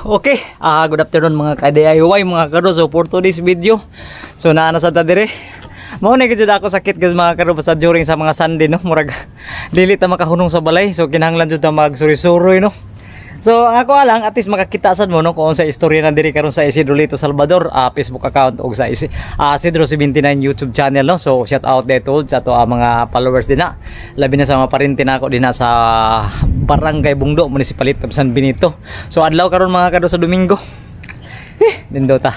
Okay, good afternoon, mga ka-DIY, mga kado. So for today's video, so naa na sa ta dire. Mao na gyud ako sakit guys, mga kado, basta during sa mga Sunday, no, murag dili ta makahunong sa balay. So kinahanglan jud ta magsuri-suroy, no. So ang ako lang, at least makakita sad mo, no, kung sa istorya na diri karon sa Isidro Lito Salvador Facebook account ug sa Isidro 79 YouTube channel, no. So shout out dito sa ato mga followers din na. Labi na sa mga parinti nako din na sa Barangay Bungdo, Municipality of San Benito. So adlaw karon, mga kado, sa Domingo. Eh, nindota.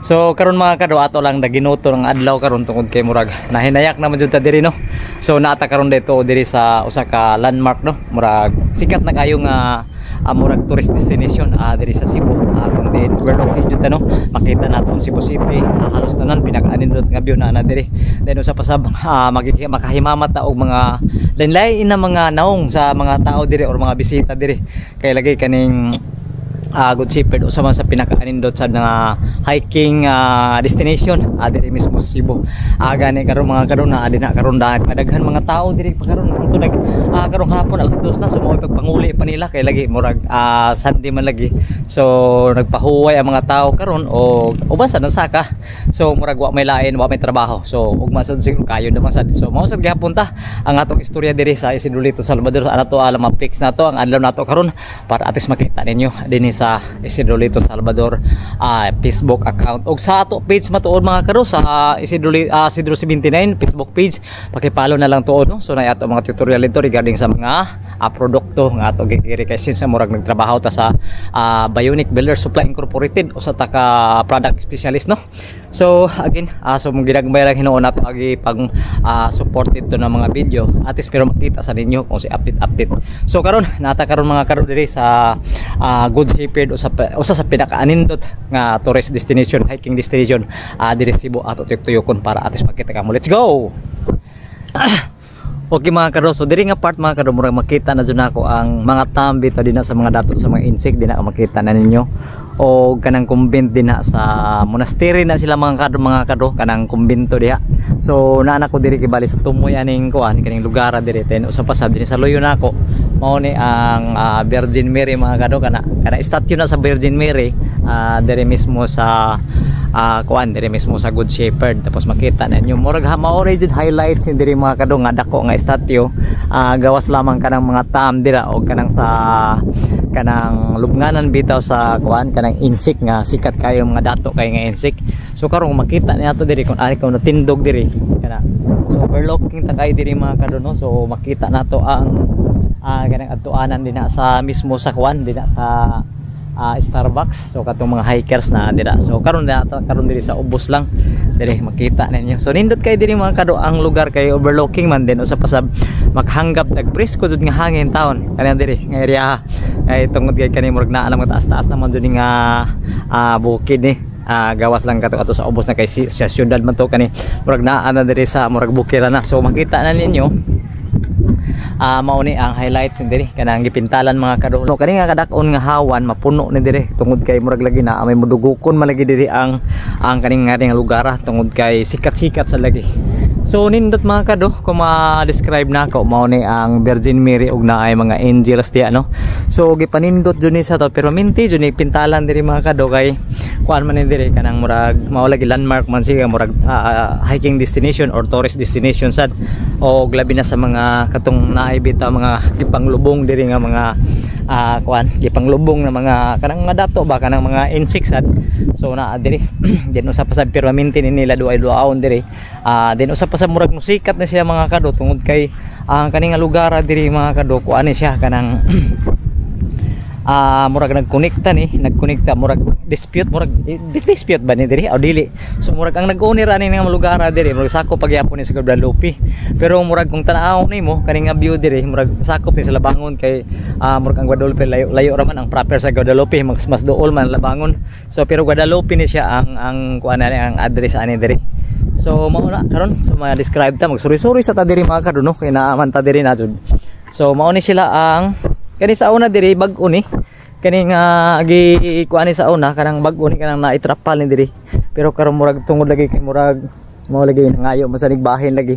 So karon, mga kado, ato lang naginuto ng adlaw karon tungod kay murag nahinayak naman jud ta diri, no. So naata karon dito diri sa usa ka landmark, no. Murag sikat na kayo nga murag tourist destination diri sa Cebu. Kung di overlooking jud ta, no. Makita nato ang Cebu City, halos tanan pinakaanindot nga view na na diri. Then usa pa sab makahimamat ta og mga lain-lain na mga naong sa mga tao diri or mga bisita diri. Kay lagi kaning Good Shepherd, usa man sa pinakaanindot sa nga hiking destination diri mismo sa Cebu. Gani karon, mga karon, na din na karon dahil padaghan mga tao diri pa karon kung nag karong hapon, alas 2 na. So mao pagpanguli pa nila kay lagi murag Sunday man lagi. So nagpahuway ang mga tao karon o uban sa saka. So murag wa may lain, wa may trabaho. So ugma sad siguro kayo naman sad. So mao sad gihapon ta ang atong istorya diri sa Isidro Lito Salvador. Ano to, alam ma-fix na to ang adlaw nato karon para at least makita ninyo dinhi sa Isidro Lito Salvador Facebook account ug sa ato page matuod, mga karo, sa Isidro 79 Facebook page. Paki-follow na lang tuod, no. So na ato mga tutorial dito regarding sa mga produkto nga ato gigiri kay since murag nagtrabaho ta sa Bionic Builder Supply Incorporated, usa ta ka product specialist, no. So again, so mong ginagmay lang hinuon nato agi pag support dito ng mga video at least pero makita sa ninyo kung si update update. So karon nata karon, mga karon, diri sa Good Shepherd, usa sa pinakaanindot nga tourist destination, hiking destination diri sa Cebu. Ato tuyok-tuyokon para at least makita kamo. Let's go. Okay, mga kado, so diri nga part, mga kado, murag makita na jud nako ang mga tambi ta dinha sa mga dato sa mga insect dinha, makita na ninyo. O kanang kumbent dinha sa monastery na sila, mga kado, kanang kumbento diha. So naa na ko diri kay bali sa tumoy aning kuan kaning lugar diri. Then usa pa sa dinhi sa luyo nako, mao ni ang Virgin Mary, mga kado, kana kana statue na sa Virgin Mary diri mismo sa kuan, diri mismo sa Good Shepherd. Tapos makita na ninyo murag ha mao ra jud highlights ni diri, mga kado, nga dako nga statue, gawas lamang kanang mga tam dira o kanang sa kanang lubnganan bitaw sa kuan, kanang insect nga sikat kayo mga dato kay nga insect. So karon makita niya to diri kung ari ka natindog diri kana. So overlooking ta kay diri, mga kado, no. So makita nato ang kanang adtuanan dinha sa mismo sa kuan dinha sa Starbucks. So katong mga hikers na dira. So karon na karon diri sa ubos lang diri makita ninyo. So nindot kay diri, mga kado, ang lugar kay overlooking man din. Usa pa sa makahanggap tag presko jud nga hangin taon kanang diri nga area ay tungod kay kani murag naa lang taas-taas naman jud nga bukid ni gawas lang kato ato sa ubos na kay si, sa syudad man to. Kani murag naa na diri sa murag bukira na. So makita na ninyo, mao ni ang highlights ni diri kanang gipintalan, mga kado, no. Kani nga kadak-on nga hawan mapuno ni diri tungod kay murag lagi na may mudugukon man lagi diri ang kaning nga lugar tungod kay sikat-sikat sa lagi. So nindot, mga kado, kung ma-describe na ako, mao ni ang Virgin Mary ug naay mga angels diya, no. So gipanindot jud ni sa to pero minti jud ni pintalan diri, mga kado, kay kuan man ni diri kanang murag mao lagi landmark man siya, murag hiking destination or tourist destination sad o labi na sa mga katong naay bitaw mga gipanglubong diri nga mga kuan, gipanglubong na mga kanang mga dato ba, kanang mga insects sad. So naa diri din usa pa sa permanente ni nila duay duaon diri. Din usa pa sa murag musikat na siya, mga kado, tungod kay ang kaning nga lugar diri, mga kado, kuan ni siya kanang murag nagkonekta ni, nagkonekta, murag dispute, murag dispute ba ni diri o dili. So murag ang nag-owner ani nga lugar diri murag sakop pagyapon ni sa Guadalupe, pero murag kung tan-aw nimo kani nga view diri murag sakop ni sa Labangon kay murag ang Guadalupe layo layo ra man ang proper sa Guadalupe, mas duol man Labangon. So pero Guadalupe ni siya ang kuan ani ang address ani diri. So mao na karon. So ma-describe ta, magsuri-suri sa ta diri, mga karon, no, kay naaman ta diri na jud. So mao ni sila ang kani sa una diri, bag-o ni kani nga gi kuan ni sa una, kanang bag-o ni kanang naitrapal ni diri, pero karon murag tungod lagi kay murag mao lagi nangayo masanig bahin lagi.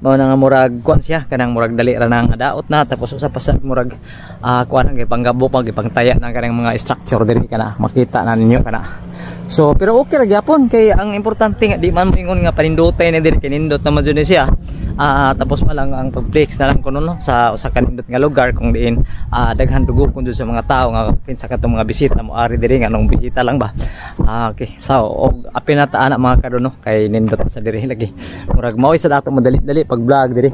Mao na nga murag kuan siya, kanang murag dali ra nang daot na. Tapos usa pa sa murag kuan ang gipanggabo pa, gipangtaya na kanang mga structure diri, kana makita na ninyo kana. So pero okay ra gyapon kay ang importante nga di man moingon nga panindutay na diri kay nindot naman jud ni siya. Tapos pa lang ang pag-flex na lang kuno, no, sa usa ka nindot nga lugar kung diin daghan dugo kun sa mga tao nga kinsa katong mga bisita mo ari diri nga nung bisita lang ba. Okay, so og apil na ta ana, mga kado, no, kay nindot sa diri lagi. Murag mao sa dato madali-dali pag vlog diri.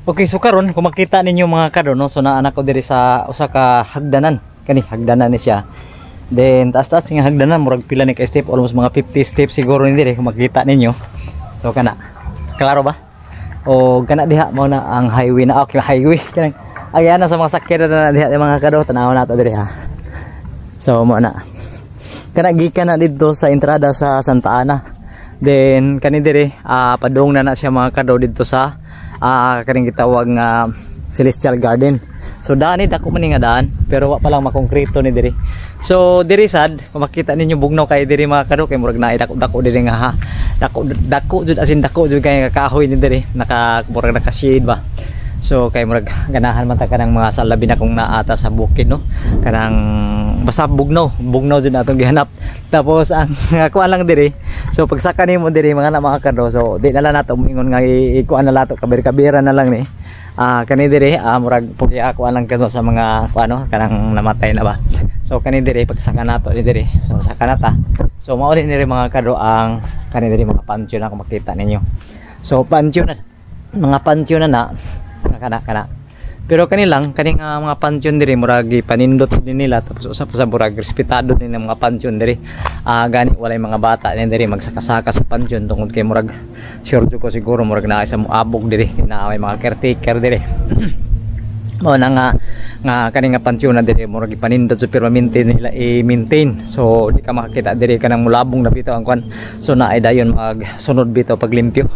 Okay, so karon kung makita ninyo, mga kado, no, so naa ko diri sa usa ka hagdanan. Kani hagdanan ni siya. Then taas-taas nga hagdanan, murag pila ni ka step, almost mga 50 steps siguro ni diri kung makita ninyo. So kana. Klaro ba? O kana diha mo na ang highway na, okay, highway kanang ayan na sa mga sakyanan na diha, mga kado. Tanaw nato diri ha. So mo na. Kana gikan na didto sa entrada sa Santa Ana. Then kani diri padung na na siya, mga kado, didto sa kaning gitawag nga Celestial Garden. So daan ni, dako man ni nga daan, pero wa pa lang makongkrito ni diri. So diri sad kung makita ninyo, bugnaw kay diri, mga kado, kay murag naay dako dako diri nga ha. Dako dako jud, as in dako jud kay nga kahoy ni diri, naka murag naka shade ba. So kay murag ganahan man ta kanang mga sa labi na kung naata sa bukid, no. Kanang basta bugnaw, bugnaw jud atong gihanap. Tapos ang kuan lang diri. So pagsaka nimo diri mga na, mga kado, so di na lang nato moingon nga ikuan na lato, kabir-kabira na lang ni. Kani diri murag pugi ako lang kano sa mga kuano kanang namatay na ba. So kani diri pagsaka nato ni diri. So saka na ta. So mao din diri, mga kado, ang kani diri mga pansyon na kung makita ninyo. So pansyon na, mga pansyon na na kana kana. Pero kanilang kaning mga pansyon diri murag gipanindot din nila. Tapos usa pa sa murag respetado din ang mga pansyon diri. Gani walay mga bata ni diri magsakasaka sa pansyon tungod kay murag sure jud ko siguro murag naa sa moabog diri, naa may mga caretaker diri. Mao na nga nga kani nga pansyon na diri murag gipanindot sa permanente nila i-maintain. So di ka makakita diri kanang mulabong na bitaw ang kwan. So naay dayon magsunod bitaw paglimpyo.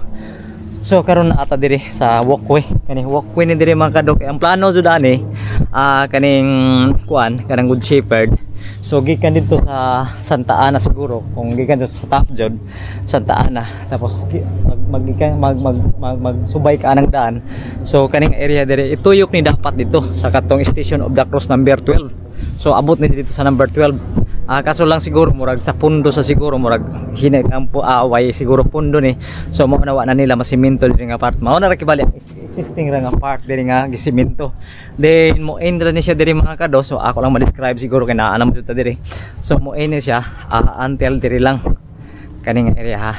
So karon na ata diri sa walkway. Kani walkway ni diri, mga kado, kay ang plano jud ani kaning kuan kanang Good Shepherd. So gikan dito sa Santa Ana siguro, kung gikan dito sa top jud Santa Ana, tapos mag mag mag mag, mag, magsubay ka anang daan. So kaning area diri ituyok ni dapat dito sa katong Station of the Cross number 12. So abot ni dito sa number 12. Kaso lang siguro murag sa pundo sa siguro murag hinay kampo away siguro pundo ni. So mao na wa na nila masiminto diri nga part. Mao na ra kibali ang existing ra nga part diri nga gisiminto. Then mo end ra ni siya diri, mga kado. So ako lang ma-describe siguro kay naa mo dito diri. So mo end ni siya until diri lang kaning area ha.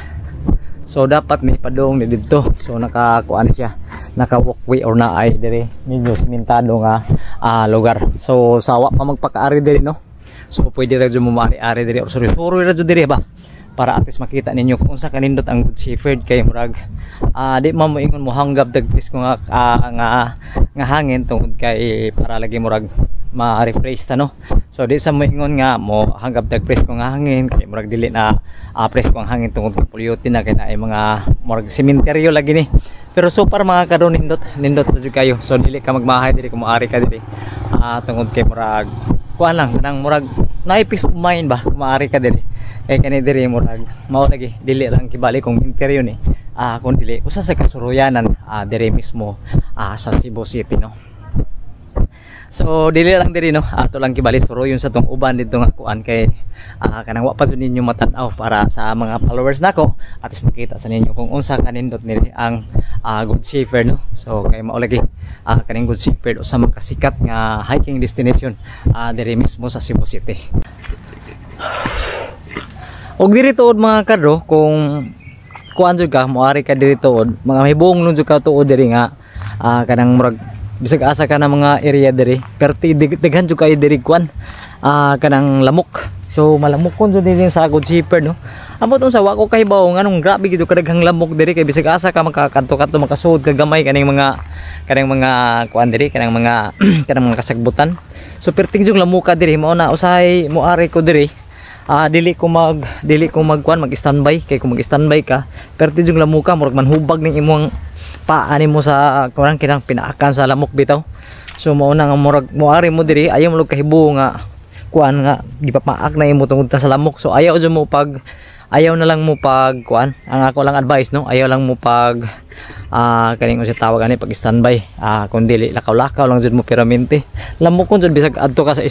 So dapat may padung ni didto. So nakakuan ni siya, naka walkway or naay diri medyo simentado nga lugar. So sawa pa magpakaari diri, no. So pwede ra jud mo maari-ari diri or suri-suri ra jud diri ba, para at least makita ninyo kung unsa kanindot ang Good Shepherd kay murag di man mo ingon mo hanggab dag presko nga hangin tungod kay para lagi murag ma-refresh ta, no. So di sa mo ingon nga mo hanggab dag presko nga hangin kay murag dili na presko ang hangin tungod kay polluted na kay naay mga murag sementeryo lagi ni. Pero so far, mga kado, nindot nindot ra jud kayo. So dili ka magmahay diri kung moari ka diri tungod kay murag kuan lang kanang murag naay peace of mind ba kung maari ka diri. Eh kani diri murag mao lagi dili lang kibali kung interior ni kun dili usa sa kasuruyanan diri mismo sa Cebu City, no. So dili lang diri, no, ato lang kibali suruyon sa tong uban dito nga kuan kay kanang wa pa jud ninyo matan-aw. Para sa mga followers nako, at least makita sa ninyo kung unsa kanindot nili ang Good Shepherd, no. So kay mao lagi kaning Good Shepherd usa man kasikat nga hiking destination diri mismo sa Cebu City. Og diri tuod, mga kadro, kung kuan jud ka, moari ka diri tuod, mga hibong nun jud ka tuod diri nga kanang murag bisag asa ka na mga area diri, pero daghan jud kayo diri kuan kanang lamok. So malamokon jud diri sa Good Shepherd, no. Amot unsa, wa ko kahibaw nganong grabe gid kadaghang lamok diri kay bisag asa ka makakadto-kadto, makasuod ka gamay kaning mga kuan diri, kanang mga kasagbutan. So perting jud lamuka diri. Mao na usahay moari ko diri dili ko magkuan, mag standby, kay kung mag standby ka perti jud lamuka, murag manhubag ning imong paa nimo sa kuan kinang pinaakan sa lamok bitaw. So mao na nga murag moari mo diri, ayaw mo kahibo nga kuan nga gipapaak na imo tungod ta sa lamok. So ayaw jud mo pag Ayaw na lang mo pag kuan, ang ako lang advice, no, ayaw lang mo pag kaning unsa tawag ani, pag standby. Kung dili, lakaw-lakaw lang jud mo peramente. Lamok jud bisag adto ka sa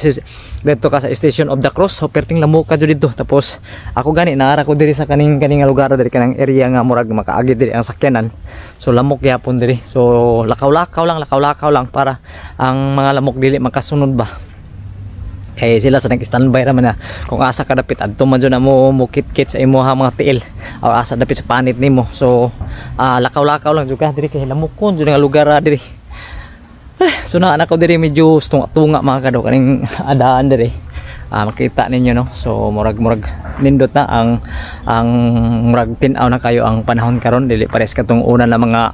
didto ka sa Station of the Cross, so perting lamok ka jud didto. Tapos ako gani naara ko diri sa kaning nga lugar diri, kanang area nga murag makaagi diri ang sakyanan. So lamok gyapon diri. So lakaw-lakaw lang, lakaw-lakaw lang para ang mga lamok dili makasunod ba, kay sila sa nag-standby ra man na kung asa ka dapit, adto man jud na mo mukit-kit sa imuha mga tiil o asa dapit sa panit nimo. So lakaw-lakaw lang jud ka diri kay lamokon jud nga lugar ra diri. So na anak ko diri medyo tunga-tunga, mga kado, kaning adaan diri. Makita ninyo, no? So murag nindot na ang murag tin-aw na kayo ang panahon karon, dili pares katong una na mga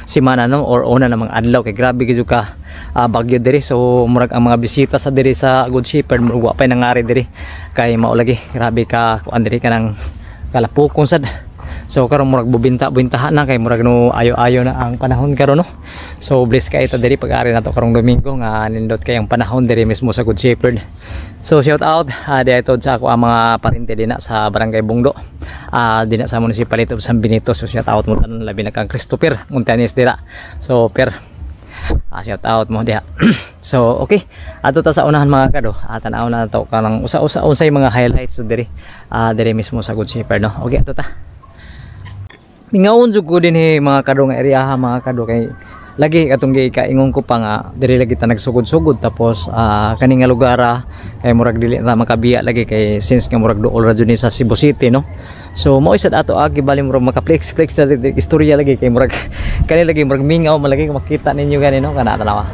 simana, no, or una na mga adlaw, kay grabe gyud ka bagyo diri. So murag ang mga bisita sa diri sa Good Shepherd, murag wa pay nangari diri kay mao lagi grabe ka kuan diri, kanang kalapukon sad. So karon murag bubinta-bintahan na kay murag no ayo-ayo na ang panahon karon, no? So bless kay ta diri pag-ari nato karong Domingo nga nindot kay ang panahon diri mismo sa Good Shepherd. So shout out diay sa ako ang mga parente dinha sa Barangay Bungdo. Dinha sa Municipality of San Benito. So shout out mo tanan, labi na kang Christopher Montanes dira. So per shout out mo diha. So okay, ato ta sa unahan, mga kado. Tan-aw na to kanang usa-usa unsay mga highlights so diri mismo sa Good Shepherd, no? Okay, ato ta. Mingawon jud ko dinhi, mga kado, nga area ha, mga kado, kay lagi katong gikaingon ko pa nga diri lagi ta nagsugod-sugod. Tapos kani nga lugar kay murag dili ta makabiya lagi kay since nga murag duol ra jud ni sa Cebu City, no? So mao isad ato agi bali murag maka-flex flex na diri, istorya lagi kay murag kani lagi murag mingaw man lagi kung makita ninyo gani, no? Kana tanawa.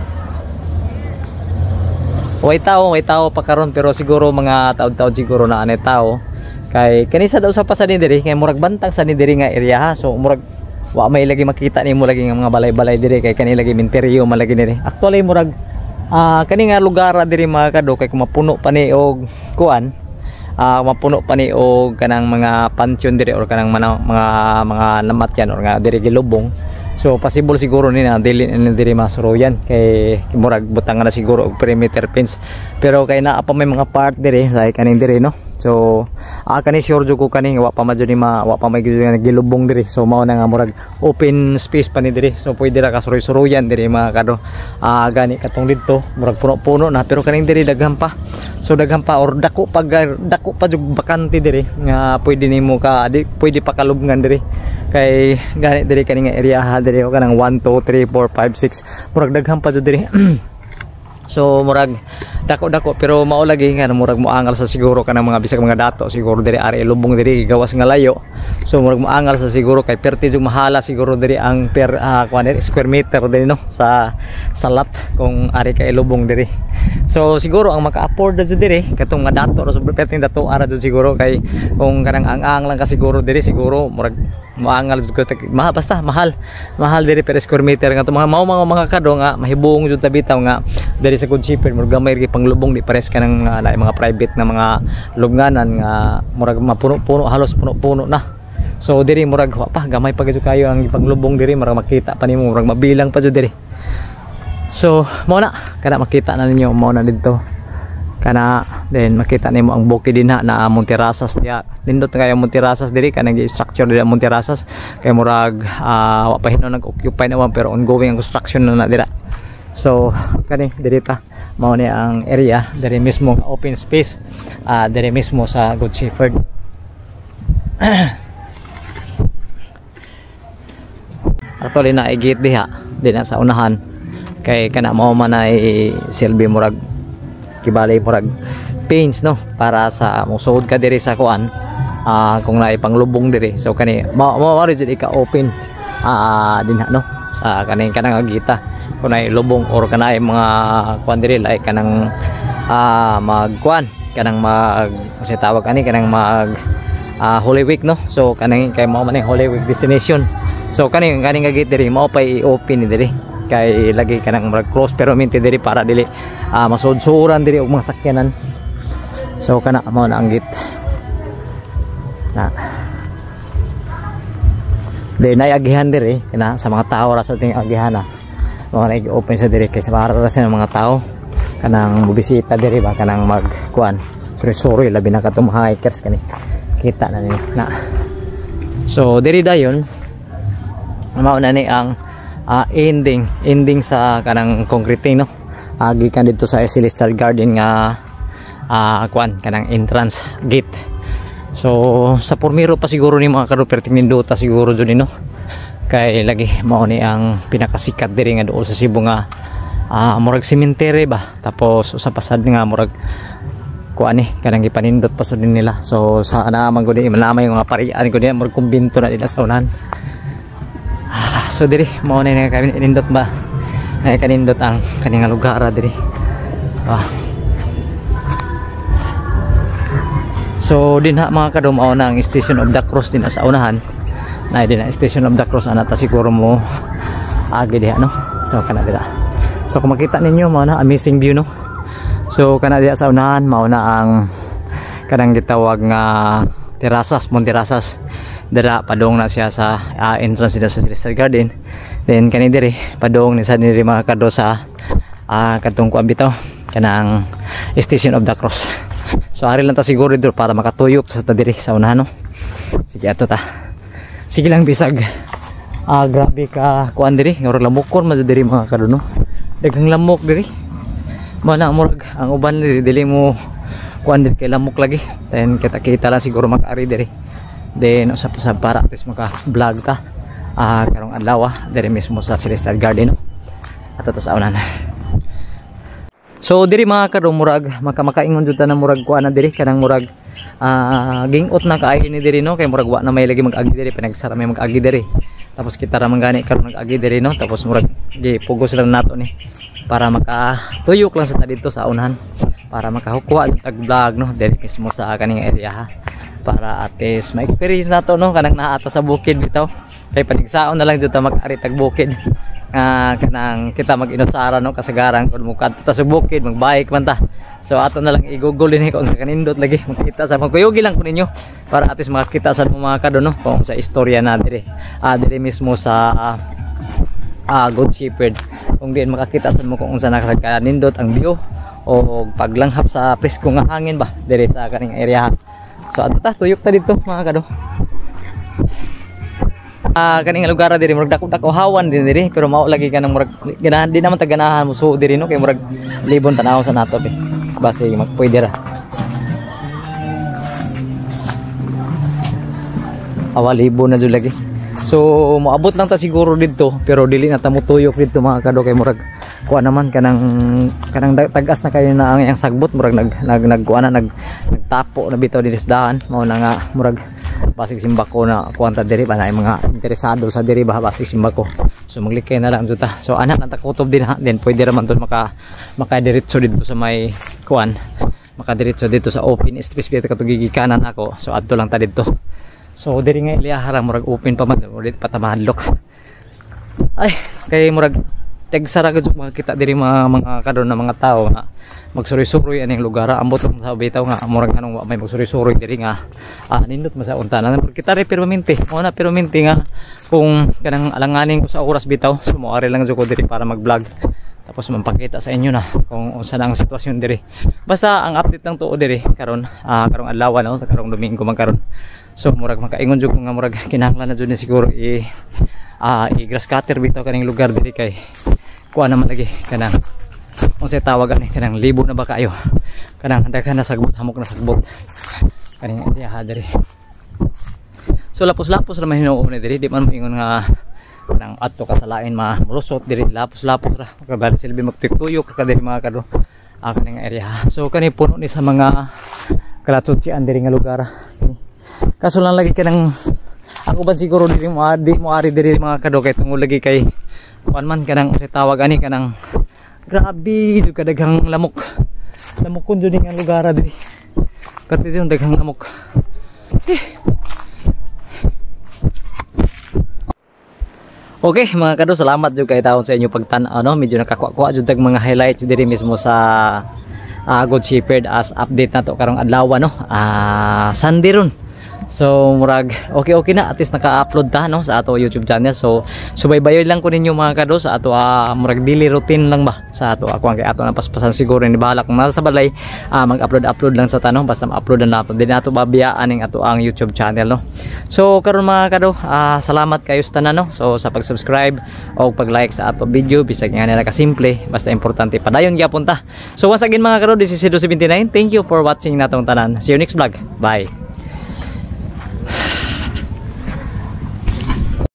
Way tao, way tao pa karon, pero siguro mga taod-taod siguro na anay tao. Kay kanisa daw sa pa sa din diri kay murag bantang sa din diri nga area ha. So murag wa may lagi makita nimo lagi nga mga balay-balay diri kay kani lagi minteryo man lagi diri. Actually murag kani nga lugar diri, mga kado, kay kung mapuno pa ni og kuan, mapuno pa ni og kanang mga pansyon diri or kanang mga namatyan or nga diri gilubong. So possible siguro ni na dili ni diri masuruyan kay murag butangan na siguro og perimeter fence. Pero kay naa pa may mga part diri sa kaning diri, no? So kani sure jud ko kani wa pa man jud ni ma wa pa may gyud nga gilubong diri. So mao na nga murag open space pa ni diri. So pwede ra ka suroy-suroyan diri, mga kado. Gani katong didto murag puno-puno na, pero kaning diri daghan pa. So daghan pa or dako pa jud bakante diri nga pwede nimo ka di, pwede pa kalubngan diri. Kay gani diri kani nga area ha diri o kanang 1 2 3 4 5 6, murag daghan pa jud diri. So murag dako-dako, pero mao lagi nga murag moangal sa siguro kanang mga bisag mga dato siguro diri ari lubong diri gawas nga layo. So murag moangal sa siguro kay perti jud mahala siguro diri ang per kuan diri, square meter diri, no, sa lot kung ari kay lubong diri. So siguro ang maka-afford na jud diri katong mga dato ra, so perting dato ara jud siguro, kay kung kanang ang-ang lang ka siguro diri, siguro murag moangal jud ko mahal, basta mahal mahal diri per square meter nga mga mao mga kado nga mahibong jud ta bitaw nga diri sa Good Shepherd murag gamay ra panglubong, di pares ka ng mga private na mga lubnganan nga murag mapuno-puno, halos puno-puno na. So diri murag wa pa, gamay pa gyud kayo ang ipanglubong diri, murag makita pa nimo, murag mabilang pa jud diri. So mao na kana, makita na ninyo, mao na didto kana. Then makita nimo ang bukid dinha na Monterasas diha. Nindot na kayo Monterasas diri, kanang gi-structure diri ang Monterasas kay murag wa pa hinuon nag-occupy na pero ongoing ang construction na na dira. So kani diri ta, mao ni ang area diri mismo nga open space diri mismo sa Good Shepherd. Actually na gate diha dinha sa unahan kay kana mao man ay silbi murag kibali murag paints, no, para sa mosuod ka diri sa kuan kung naay panglubong diri. So kani mao mao jud ika open dinha, no, sa kaning kanang agita kung naay lubong or kanay mga kuan diri, like kanang magkuan kanang mag kasi tawag ani kanang mag Holy Week, no? So kanang kay mao man Holy Week destination. So kaning kaning nga gate diri mao pay i-open ni diri kay lagi kanang murag close pero minti diri para dili masudsuran diri og mga sakyanan. So kana mao na ang gate na. Di nay agihan diri kana sa mga tao ra sa ting agihan na mao na i-open sa diri kay sa para ra sa mga tao kanang mobisita diri ba, kanang magkuan suri-suri, labi na katong mga hikers kani. Kita na ninyo na. So diri dayon mao na ni ang ending ending sa kanang concreting, no? Gikan dito sa Celestial Garden nga kuan, kanang entrance gate. So sa pormiro pa siguro ni, mga kado, pero nindota siguro jud ni, no? Kay lagi mao ni ang pinakasikat diri nga duol sa Cebu nga murag cemetery ba, tapos usa pa sad nga murag kuan ni, kanang gipanindot pa sad nila. So sa ana man gud ni malamay mga parian gud ni, murag kumbinto na nila sa unahan. So diri mao ni nga kami nindot ba ay kanindot ang kaning lugar diri. So dinha, mga kado, mao na ang Station of the Cross din sa unahan na din ang Station of the Cross. Ana ta siguro mo agi diha, no? So kana dira. So kung makita ninyo, mao na amazing view, no? So kana diha sa unahan mao na ang kanang gitawag nga Terasas, Monterasas. Dira padung na siya sa entrance nila sa Celestial Garden. Then kani diri padung ni sa diri, mga kado, sa katong kuan bitaw, kanang Station of the Cross. So ari lang ta siguro dito para makatuyok sa ta diri sa unahan, no? Sige, ato ta. Sige lang bisag grabe ka kuan diri, murag lamokon man diri, mga kado, no? Daghang lamok diri. Mao na murag ang uban diri dili mo kuan diri kay lamok lagi. Then kita-kita lang siguro makaari diri. Then usap usab para at least maka vlog ta karong adlaw diri mismo sa Celestial Garden, no? Ato ta sa unahan. So diri, mga kado, murag maka makaingon jud ta na murag kuan na diri, kanang murag gingot na kaayo ni diri, no? Kay murag wa na may lagi mag-agi diri, pinagsara may mag-agi diri. Tapos kita ra man gani karon nag-agi diri, no? Tapos murag gi pugos lang nato ni para makatuyok lang sa ta dito sa unahan para makahukuha tag vlog, no, diri mismo sa kaning area ha, para at least ma-experience nato, no, kanang naa ta sa bukid bitaw, kay panigsaon na lang jud ta mag-ari tag bukid nga kanang kita mag-inusara, no, kasagaran kung mukadto ta sa bukid, magbike man ta. So ato na lang i-google din kung sa kanindot lagi makita sa magkuyugi lang ko ninyo para at least makakita sa mga kado, no, kung sa istorya na diri diri mismo sa Good Shepherd, kung diin makakita sa mo kung unsa na kanindot ang view o paglanghap sa presko nga hangin ba diri sa kaning area. So ato ta, tuyok ta dito, mga kado. Kaning lugar diri murag dako-dako hawan din diri, pero mao lagi kanang murag ganahan di naman ta ganahan mo so diri, no, kay murag libon tanaw sa nato be, base magpwede ra awa libon na jud lagi. So moabot lang ta siguro didto, pero dili na ta motuyok didto, mga kado, kay murag kuan naman kanang kanang tagas na kayo na ang iyang sagbot, murag nag nag nag kuan na nag nagtapo na bitaw dinhi sa daan. Mao na nga murag basig simbako na kuan ta diri ba na mga interesado sa diri ba, basig simbako. So maglikay na lang jud ta. So anak na takutob din ha, then pwede ra man dun maka makadiretso didto sa may kuan, makadiretso dito sa open space bitaw katong gigikanan ako. So adto lang ta didto. So diri nga iliha murag open pa man, ulit pa ta mahadlok. Ay, kay murag tegsara gud makita diri mga karon na mga tao nga magsuroy-suroy aning lugar. Ambot lang sa bitaw nga murag anong wa may magsuroy-suroy diri nga nindot man sa unta na kita rin permanente mo na permanente nga kung kanang alanganin ko sa oras bitaw. So moari lang jud ko diri para mag-vlog, tapos mampakita sa inyo na kung unsa na ang sitwasyon diri. Basta ang update lang tuo diri karon karong adlaw, no, karong Domingo man karon. So murag makaingon jud ko nga murag kinahanglan na jud ni siguro i i grass cutter bitaw kaning lugar diri, kay kuan naman lagi kanang unsay tawag ani, kanang libo na ba kayo, kanang daghan na sagbot, hamok na sagbot kaning area diri. So lapos-lapos ra man hinuon ni diri, di man moingon nga kanang adto ka sa lain mamulusot diri, lapos-lapos ra kabali silbi magtuyok ka diri, mga kado, kaning area. So kani puno ni sa mga kalatsutsian diri nga lugar. Kaso lang lagi kanang ang uban siguro diri mo di mo ari diri, mga kado, kay tungod lagi kay kuan man kanang unsay tawag ani, kanang grabe jud kadaghang lamok, lamokon jud nga lugar diri, pati jud daghang lamok eh. Okay mga kado, salamat jud kay taon sa inyo pagtan-aw, no? Medyo nakakuha-kuha jud tag mga highlights diri mismo sa Good Shepherd as update na to karong adlaw, no? Sunday ron. So murag okay okay na, at least naka-upload ta, no, sa ato YouTube channel. So subaybayon lang ko ninyo, mga kado, sa ato murag daily routine lang ba sa ato ako ang kay ato na paspasan siguro ni bahala kung nasa balay, mag-upload upload lang sa tanong, basta ma-upload na nato, di nato babiyaan ning ato ang YouTube channel, no. So karon, mga kado, salamat kayo sa tanan, no, so sa pag-subscribe o pag-like sa ato video, bisag nga nila kasimple, basta importante padayon gyapon ta. So once again, mga kado, this is Sido 79. Thank you for watching natong tanan. See you next vlog. Bye.